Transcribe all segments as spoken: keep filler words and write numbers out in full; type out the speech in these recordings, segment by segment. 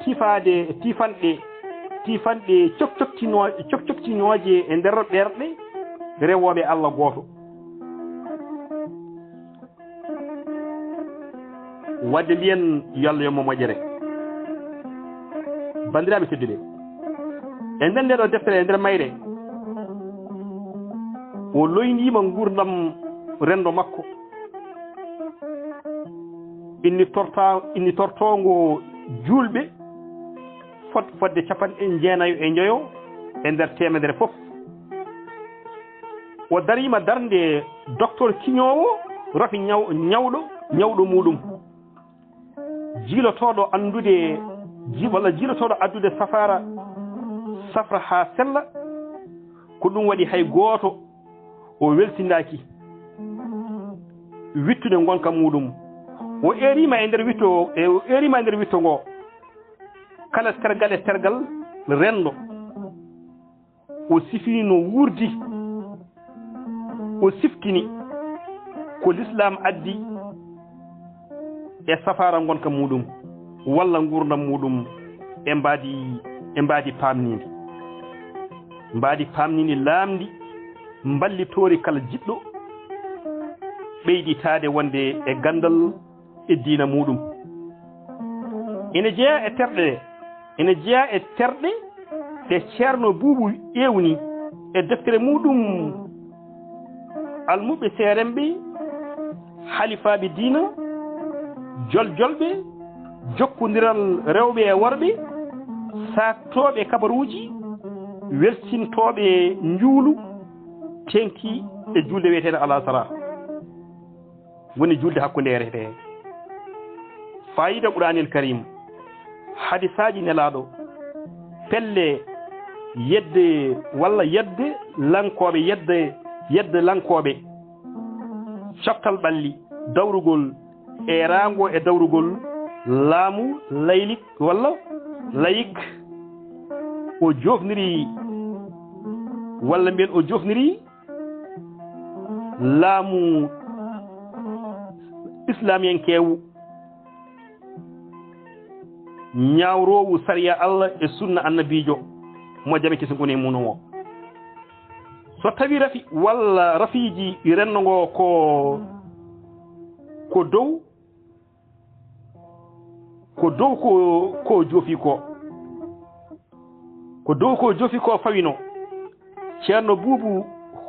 Tiifaade, tiifanɗe, tiifanɗe cokcoktinoo-, cokcoktinooje e nder ɓerɗe rewooɓe Alla gooto. Wadde mbiyen yo Alla yommo moƴƴere. Banndiraaɓe tedduɓe, e nder ndee ɗoo deftere, e nder mayre, o loyndiima nguurndam renndo makko. Inni torta-, inni tortoongo juulɓe fot-, fodde capanɗe jeenayo e njoyo e nder teemedere fof. O dariima darnde docteur kiñoowo rafi ñaw-, ñawɗo, ñawɗo muuɗum. Jiilotooɗo anndude, ji-, walla jiilotooɗo addude safaara, safra haa sella, ko ɗum waɗi hay gooto o welsindaaki wittude ngonka muuɗum. O eeriima e nder witto, e, o eeriima e nder witto ngoo. Kala tergal e tergal renndo, o sifii no wuurdi, o siftini ko Lislaam addi e safaara ngonka muuɗum, walla nguurndam muuɗum e mbaadi, e mbaadi paamniindi. Mbaadi paamniindi laamndi, mballitoori kala jiɗɗo ɓeyditaade wonde e ganndal e diina muuɗum. Ene jeyaa e terɗe ɗe, ene jeyaa e terɗe ɗe Ceerno Buubu ewni e deftere muuɗum Almuɓɓe Seeremɓe, Halifaaɓe Diina, Joljolɓe, Jokkondiral rewɓe e worɓe, saaktooɓe kabaruuji, weltintooɓe njuulu, teŋti e juulde wiyeteende Alasara. Woni juulde hakkundeere nde. Faayiida Quraanil Kariim, hadisaaji Nelaaɗo, pelle yedde walla yedde lankooɓe, yedde, yedde lankooɓe, coftal ɓalli, dawrugol, eeraango e dawrugol laamu laylik walla layik, o joofniri walla mbiyen o joofniri laamu islamiyankeewu ñaawroowu sariya Allah e sunna annabiijo mo jam e kisal ngoni e mum o. So tawi rafi walla rafiiji renndo ngo ko, ko dow, ko dow ko, ko joofi ko. Ko dow ko joofi ko fawino. Ceerno Buubu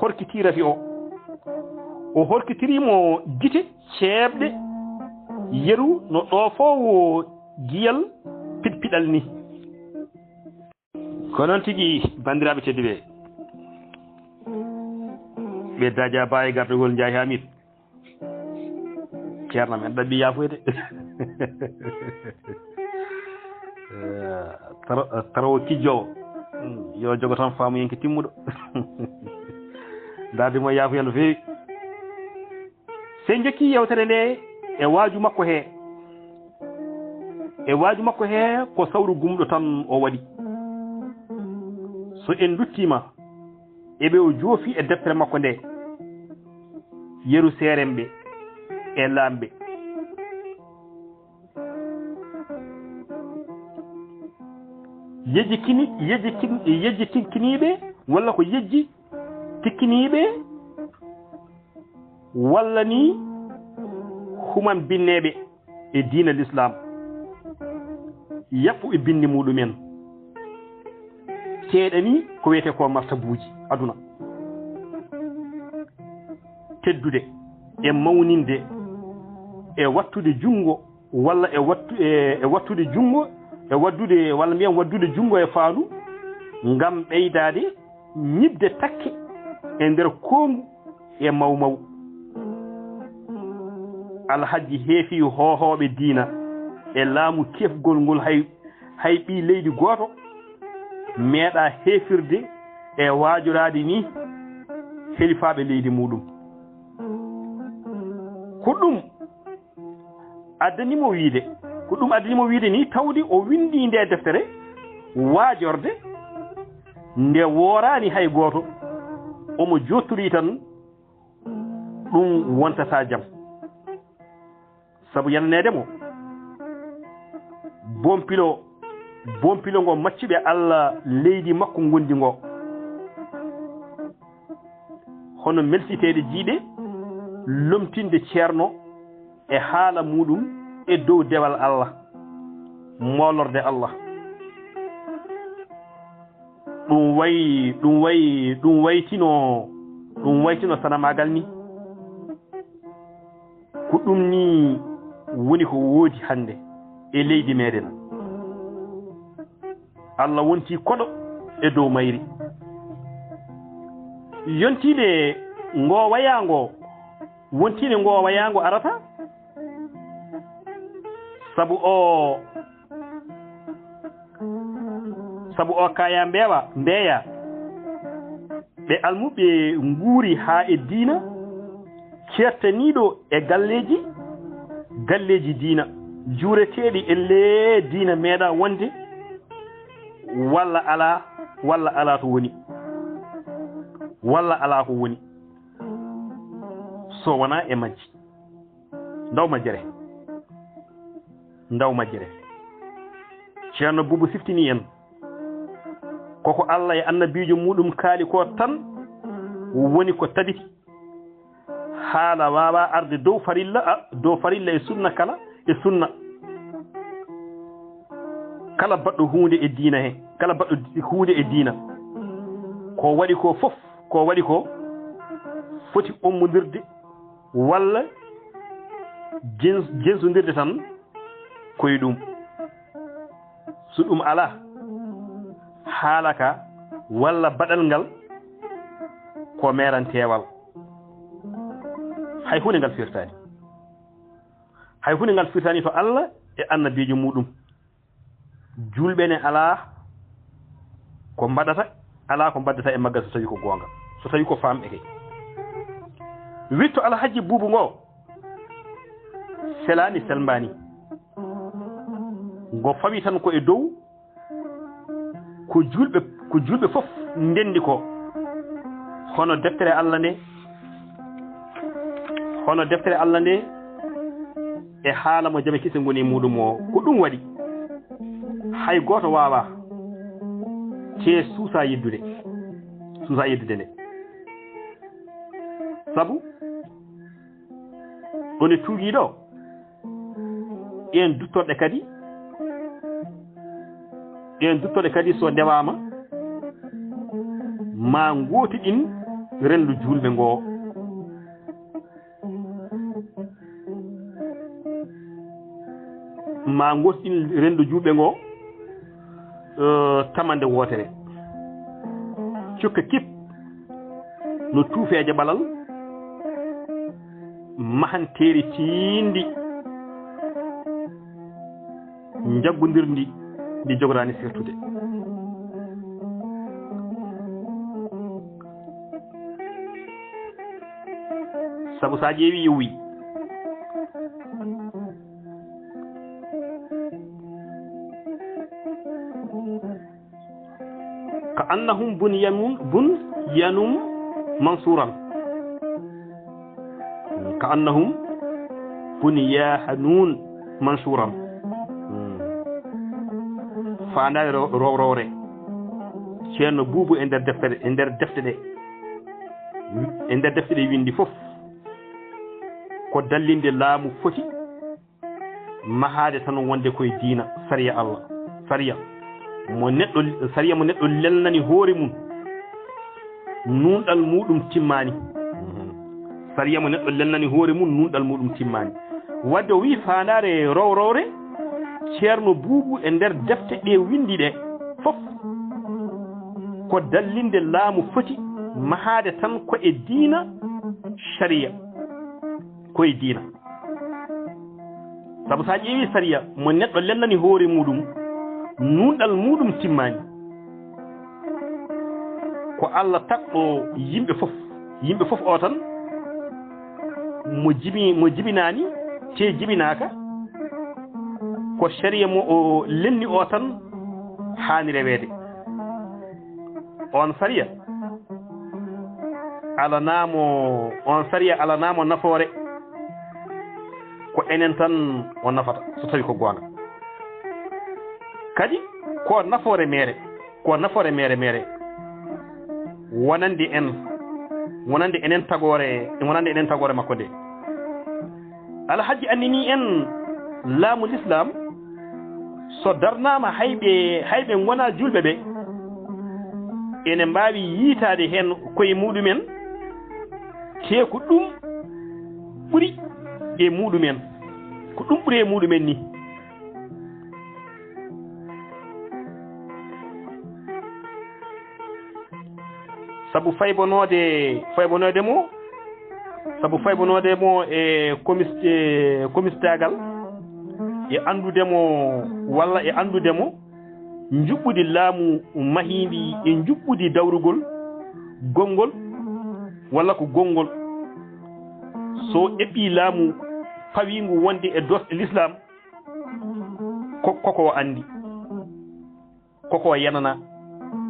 horkiti rafi o. O horkitiri mo gite ceeɓɗe, yeru no ɗoofoowo giyal piɗpiɗal ni. Ko noon tigi, banndiraaɓe tedduɓe, ɓe Daja Ba e gardagol Njaay Hamid. Ceerno men ɗaɓɓi yaafoyde. Taro-, tarowo kijjoowo. Yo jogo tan faamuyanke timmuɗo. Ndaardi mo yaafoya no feewi. So en njokki yewtere nde e waaju makko he. E waaju makko he ko sawru gumɗo tan o waɗi. So en nduttiima e ɓe o joofi e deftere makko nde, yeru seeremɓe e laamɓe. Yejji kini-, yejji kin-, yejji tikkiniiɓe, walla ko yejji tikkiniiɓe, walla ni human binneeɓe e diina Lislaam, yaɓɓu e binndi muuɗum en, teeɗani ko wiyetee ko martabuuji aduna, teddude e mawninde e wattude junngo, walla e wattu-, e, e wattude junngo, e waddude, walla mbiyen waddude junngo e faandu, ngam ɓeydaade ñiɓde takke e nder koongu e maw maw. Alhajji heefi hoohooɓe diina e laamu kefgol ngol, hay, hay ɓii leydi gooto meeɗaa heefirde e waajoraade ni helifaaɓe leydi muuɗum. Ko ɗum addani mo wiyde, ko ɗum addani mo wiyde ni, tawde o winndi nde deftere waajorde nde wooraani hay gooto, omo jottori tan, ɗum wontataa jam. Sabu yananeede mo, bompilo Bompilo ngo maccuɓe Allah leydi makko ngondi ngo. Hono melsiteede jiiɗe, lomtinde ceerno e haala muɗum e dow dewal Allah, moolorde Allah. Ɗum way, ɗum way, ɗum waytino, ɗum waytino sanamaagal ni. Ko ɗum ni woni ko woodi hannde e leydi meɗen. Allah wonti koɗo e dow mayri. Yontiinde ngo wayaango, wontiinde ngo wayaango arata, sabu o, sabu o kaya mbeewa, mbeeya. Ɓe almuɓɓe nguuri haa e diina, ceertaniiɗo e galleeji, galleeji diina, juureteeɗi e lee diina meeɗa wonde, walla alaa, walla alaa to woni, walla alaa ko woni, so wonaa e majji. Ndaw majjere. Ndaw majjere. Ceerno Buubu siftini en. Koko Allah e annabiijo muɗum kaali ko tan woni ko tabiti. Haala waawa arde dow farilla, a, dow farilla e sunna kala, e sunna. Kala baɗɗo huunde e diina he, kala baɗɗo huunde e diina. Ko waɗi ko fof, ko waɗi ko foti ommondirde walla jens-, jensondirde tan ko e ɗum. So ɗum alaa, haala ka walla baɗal ngal ko meeranteewal. Hay huunde ngal firtaani. Hay huunde ngal firtaani to Allah e annabiijo muɗum. Juulɓe ne alaa ko mbaɗata, alaa ko mbaddata e maggal so tawi ko goonga, so tawi ko faamɓe kay. Witto Alhaji Buubu ngo selaani, selmbaani. Ngo fawi tan ko e dow ko juulɓe, ko juulɓe fof ndenndi ko. Hono deftere Allah nde, hono deftere Allah nde e haala mo jame kise ngoni e muɗum o. Ko ɗum waɗi hay gooto waawaa te suusa yeddude, suusa yeddude nde. Sabu ɗo nde tuugii ɗo, ɗeen duttorɗe kadi, ɗeen duttorɗe kadi so ndewaama, ma ngooti ɗin renndo juulɓe ngoo. Ma ngooti ɗin renndo juulɓe ngoo, eh, tamande wootere. Cukka kip no tuufeeje ɓalal, mahanteeri tiindi, njaggondirndi, ndi jogoraani firtude. Sabu so a ƴeewi yowwi. Ka annahum bunyanun, bunyanun mansuran. Ka annahum bunyanun mansuran. Faandaare ro-, rowrowre. Ceerno Buubu e nder deftere, e nder defte ɗe. E nder defte ɗe winndi fof. Ko dallinde laamu foti mahaade tan wonde koye diina, sariya Allah. Sariya mo neɗɗo, sariya mo neɗɗo lelnani hoore mum, nuunɗal muɗum timmaani. Sariya mo neɗɗo lelnani hoore mum, nuunɗal muɗum timmaani. Wadde o wi'i faandaare rowrowre, Ceerno Buubu e nder defte ɗe winndi ɗe fof, ko dallinde laamu foti mahaade tan ko e diina, sariya, koye diina. Sabu so a ƴeewi sariya mo neɗɗo lelnani hoore muɗum, nuunɗal muɗum timmaani. Ko Allah tagɗo yimɓe fof, yimɓe fof o tan, mo jibi-, mo jibinaani, te jibinaaka, ko sariya mo o lenni o tan haani reweede. On sariya alanaamo, on sariya alanaamo nafoore, ko enen tan o nafata, so tawi ko goonga. Kadi, Ko nafoore mere, ko nafoore mere mere. Wonande en, wonande enen tagoore, wonande enen tagoore makko nde. Alhaji andini en laamu Lislaam, so darnaama hay ɓe, hay ɓe ngonaa juulɓe ɓe, ene mbaawi yiitaade heen koye muɗumen, te ko ɗum ɓuri e muɗumen, ko ɗum ɓuri e muɗumen ni. Sabu faybonoode, faybonoode mo, sabu faybonoode mo e komis-, e komistaagal, e anndude mo walla e anndude mo njuɓɓudi laamu mahiindi e njuɓɓudi dawrugol gonngol walla ko gonngol. So eɓɓi laamu pawiingu wonde e doosɗe Lislaam, ko, koko o anndi. Koko o yanana,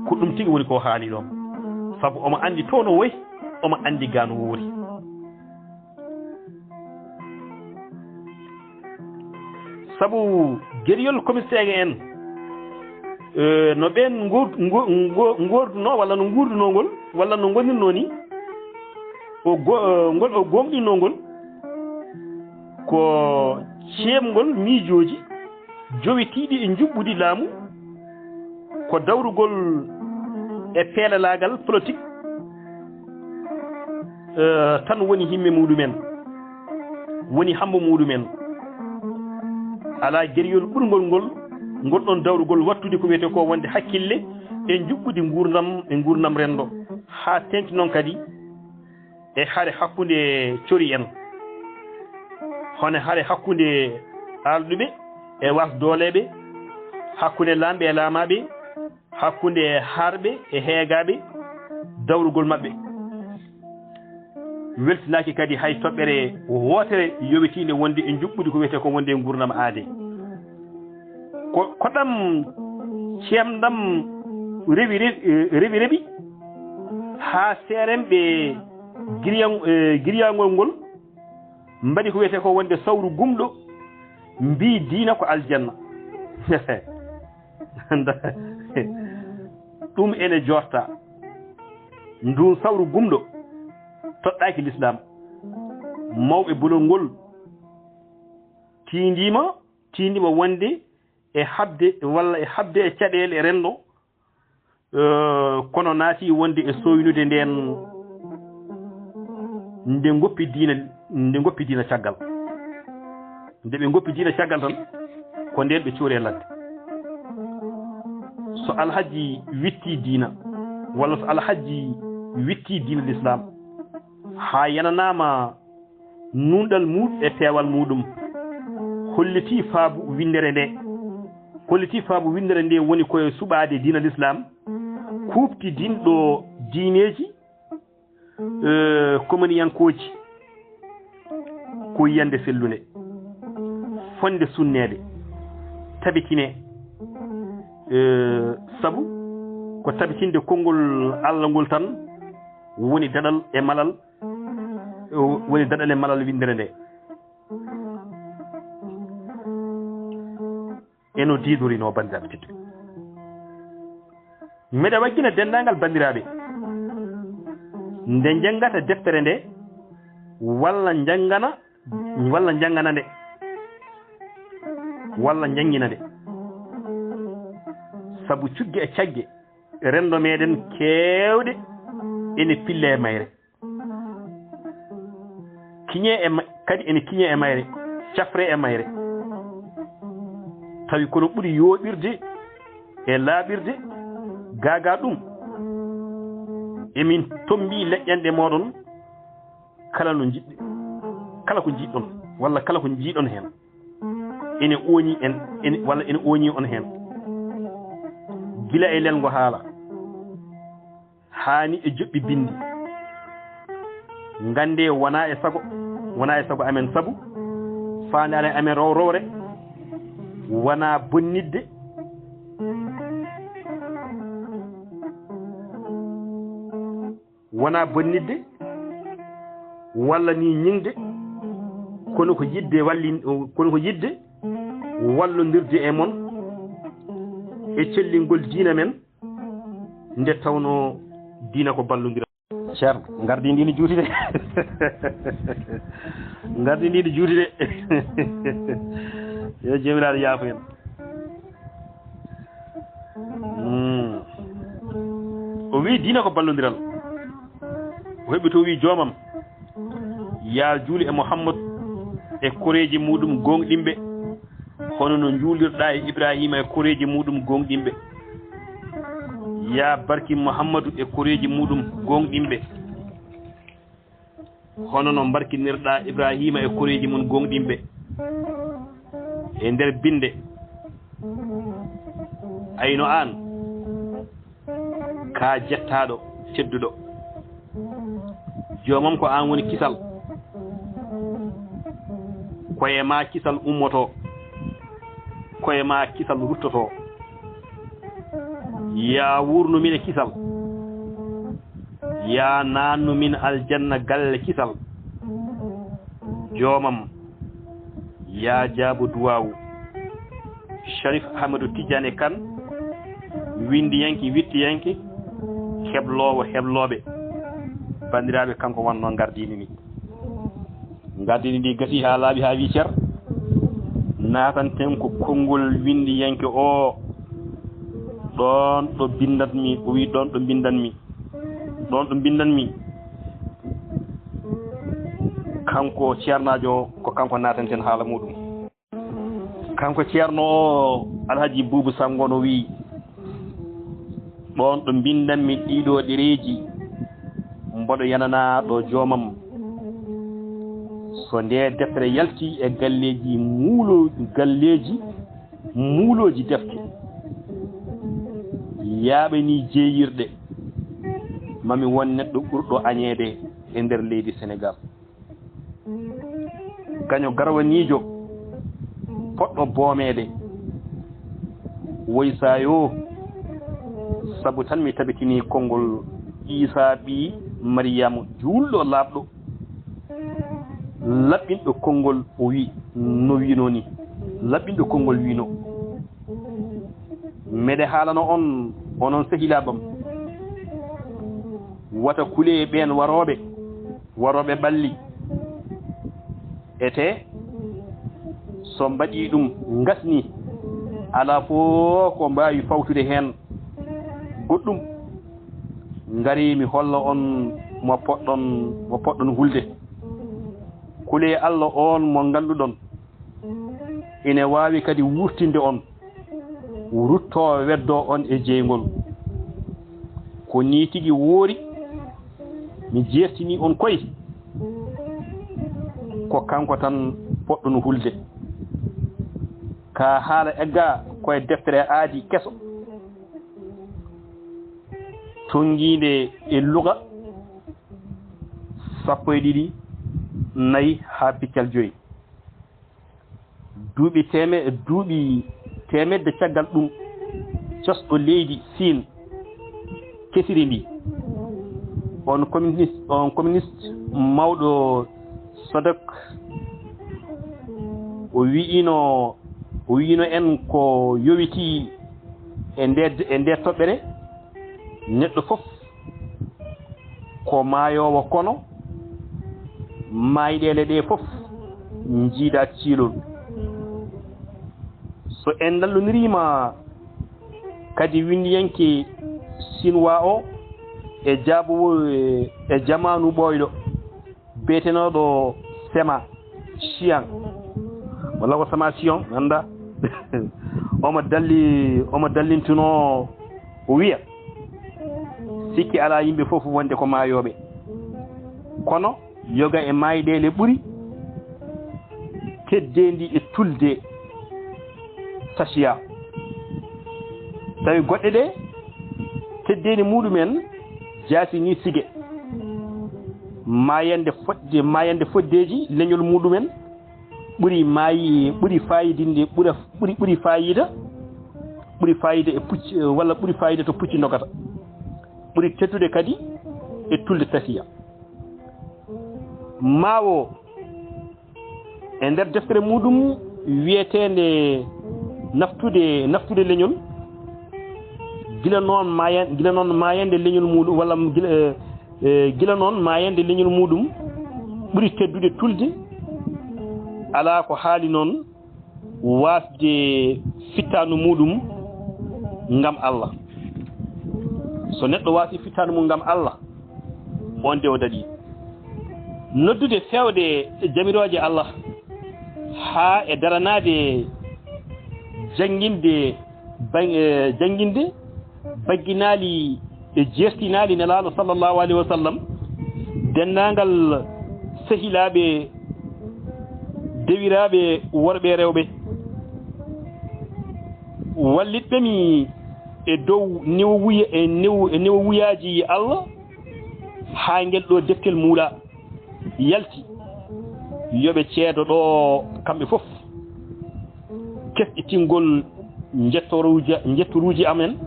ko ɗum tigi woni ko haali ɗoon. Sabu omo anndi to no woyi, omo anndi ga no woori. Sabu geriyol komiseeje en, eh, no ɓeen ngor-, ngo-, ngo-, ngorduno walla no nguurdunoo ngol, walla no ngonirnoo ni, o go-, eh, ngol o gooŋɗinoo ngol, ko ceemgol miijooji jowitiiɗi e njuɓɓudi laamu, ko dawrugol e peelalaagal politik, eh, tan woni himme muɗumen, woni hambo muɗumen. Alaa geriyol ɓurngol ngol, ngol ɗon dawrugol wattude ko wiyetee ko wonde hakkille e njuɓɓudi nguurndam, e nguurndam renndo, haa teeŋti noon kadi e hare hakkunde cori en, hono hare hakkunde aalɗuɓe e wasdooleeɓe, hakkunde laamɓe e laamaaɓe, hakkunde haarɓe e heegaaɓe, dawrugol maɓɓe. Weltinaaki kadi hay toɓɓere wootere yowitiinde wonde e njuɓɓudi ko wiyetee ko wonde e nguurndam aadee. Ko, ko ɗam ceemɗam rewi, rewi, rewi, rewi haa seerenɓe giriyan-, eh, giriyaangol ngol mbaɗi ko wiyetee ko wonde sawru gumɗo, mbii diina ko aljanna. Ɗum ene joorta. Ndun sawru gumɗo toɗɗaaki Lislaam. Mawɓe bolol ngol tiindiima, tiindiima wonde e haɓde walla e haɓde e caɗeele renndo, eh, kono naati wonde e sooynude ndeen nde ngoppi diina, nde ngoppi diina caggal. Nde ɓe ngoppi diina caggal tan, ko ndeen ɓe cuuri e ladde. So Alhaji witti diina, walla so Alhaji witti diina Lislaam, haa yananaama nuunɗal muuɗum e peewal muuɗum, hollitii faabu winndere nde. Hollitii faabu winndere nde woni ko e suɓaade diina Lislaam, kuuɓtidinɗo diineeji, eh, komoniyankooji, ko yiyannde sellunde, fonnde sunneede, tabitinee, eh, sabu ko tabitinde konngol Alla ngol tan woni daɗal e malal, woni daɗal e malal winndere nde. E no diidorinoo, banndiraaɓe tedduɓe. Meɗa waggina denndaangal banndiraaɓe nde njanngata deftere nde, walla njanngana, walla njanngana nde, walla njanngina nde. Sabu cugge e cagge renndo meɗen keewɗe ene pille e mayre. Kiñe e ma-, kadi ene kiñe e mayre, cafre e mayre. Tawi kono ɓuri yooɗirde e laaɓirde, gaagaa ɗum, emin tommbii leƴƴanɗe mooɗon kala no njiɗ-, kala ko njiɗɗon, walla kala ko njiiɗon heen. Ene ooñi en, ene, walla ene ooñi on heen. Gila e lelngo haala, haani e joɓɓi binndi. Nganndee, wonaa e sago, wonaa e sago amen, sabu faandaare amen row-, rowre wonaa bonnitde, wonaa bonnitde, walla ni ñiŋde, kono ko yiɗde wallin-, kono ko yiɗde wallondirde e mon, e cellingol diina men, nde tawnoo diina ko ballondiral. Ceerno, ngardi ndi no juuti de. Ngardi ndi no juuti de. Yo Joomiraaɗo yaafo en. Mm. O wii diina ko ballondiral. O heɓi to wii joomam, yaa juulu e Muhammad e koreeji muuɗum gooŋɗinɓe, hono no njuulirɗaa e Ibraahiima e koreeji muuɗum gooŋɗinɓe. Yaa barkin Muhammadu e koreeji muuɗum gooŋɗinɓe, hono no mbarkinirɗaa Ibraahiima e koreeji mum gooŋɗinɓe. E nder binnde, ayno aan, kaa jettaaɗo, tedduɗo. Joomam, ko aan woni kisal. Ko e maa kisal ummotoo. Ko e maa kisal ruttotoo. Yaa wuurnu min e kisal. Yaa naannu min aljanna galle kisal. Joomam, yaa jaabo duwaawu. Sharif Ahmadu Tijjaani Kan, winndiyanke, wittiyanke, hebloowo heblooɓe. Banndiraaɓe, kanko wonnoo ngardiini ndi. Ngardiini ndi gasii haa laaɓi, haa wii cer. Naatanten ko konngol winndiyanke oo, ɗoon ɗo mbinndatmi, o wii ɗoon ɗo mbinndatmi. Ɗoon ɗo mbinndatmi, kanko ceernaajo o, ko kanko naatanten haala muuɗum. Kanko ceerno o, Alhaji Buubu Sanngo no wii, ɗoon ɗo mbinndanmi ɗiiɗoo ɗereeji, mboɗo yananaa ɗo joomam. So ndee deftere yaltii e galleeji muulo-, galleeji muulooji defte, yaaɓe ni jeeyirɗe, mami won neɗɗo ɓurɗo añeede e nder leydi Senegaal. Kañum garwaniijo, poɗɗo boomeede, woy saa yoo, sabu tan mi tabitinii konngol Iisaa ɓii Mariyama, juulɗo laaɓɗo, laɓɓinɗo konngol, o wi, no wiinoo ni, laɓɓinɗo konngol wiinoo. Meɗe haalano on, onon sehilaaɓam, wata kulee ɓeen warooɓe, warooɓe ɓalli. Etee, so mbaɗii ɗum, ngasnii, alaa fof ko mbaawi fawtude heen goɗɗum. Ngarii mi holla on mo poɗɗon, mo poɗɗon hulde. Kulee Alla oon mo ngannduɗon ine waawi kadi wuurtinde on, ruttoo weddoo on e jeyngol. Ko nii tigi woori, mi jeertinii on koy, ko kanko tan poɗɗon hulde. Kaa haala eggaa ko e deftere aadi keso, tonngiinde e luga sappo e ɗiɗi, nayi haa piccal joyi. Duuɓi teme-, duuɓi teemedde caggal ɗum, cosɗo leydi Siin kesiri ndi, on communiste, on communiste mawɗo Sodok o wi'ino, o wi'ino en ko yowitii e nde, e nde toɓɓere, neɗɗo fof ko maayoowo, kono maayɗeele ɗe fof njiida ciilol. So en lallondirii ma kadi winndiyanke Sinwaa o e jaabowol e jamaanu ɓooyɗo, biyetenooɗo Sema Chiang, walla ko Sema Chiang, mi anndaa. Omo dalli-, omo dallintunoo, o wiya, sikki alaa yimɓe fof wonde ko maayooɓe. Kono yoga e maayɗeele ɓuri teddeendi e tulde Tasiya. Tawi goɗɗe ɗe, teddeendi muɗum en jaasi ni sige. Maayande fodde, maayande foddeeji leñol muɗum en ɓuri maayi, ɓuri faayidinde, ɓura, ɓuri, ɓuri faayiida, ɓuri faayiida e pucci, walla ɓuri faayiida to pucci ndogata. Ɓuri teddude kadi e tulde Tasiya. Maawo e nder deftere muɗum wiyeteende Naftude, Naftude Leñol, Gila noon maayan, gila noon maayande leñol muuɗum, walla gila, eh, eh, gila noon maayande leñol muuɗum ɓuri teddude tulde, alaa ko haali noon waasde fittaandu muuɗum ngam Allah. So neɗɗo waasi fittaandu mum ngam Allah, on de o daɗi. Noddude feewde jamirooje Allah haa e daranaade jannginde ban-, eh, jannginde bagginaali e jeertinaali Nelaaɗo sallallahu alaihi wa sallam, denndaangal sehilaaɓe, dewiraaɓe worɓe e rewɓe, wallitɓe mi e dow newuya-, e new-, e newuyaaji Allah, haa ngel ɗo deftel muuɗa yalti, yo ɓe ceedo ɗo kamɓe fof, kesɗitingol njettoruuja-, njettoruuji amen,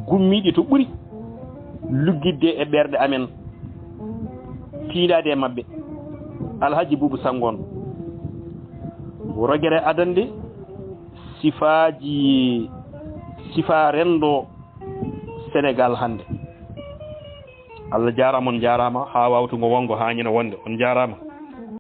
gummiiɗi to ɓuri luggitde e ɓerɗe amen, tiiɗaade e maɓɓe. Alhaji Buubu Sanngo on, rogere adannde sifaaji, sifaa renndo Senegaal hannde. Allah jaaraama, on njaaraama, haa waawtungo wongo haa ñande wonde. On njaaraama.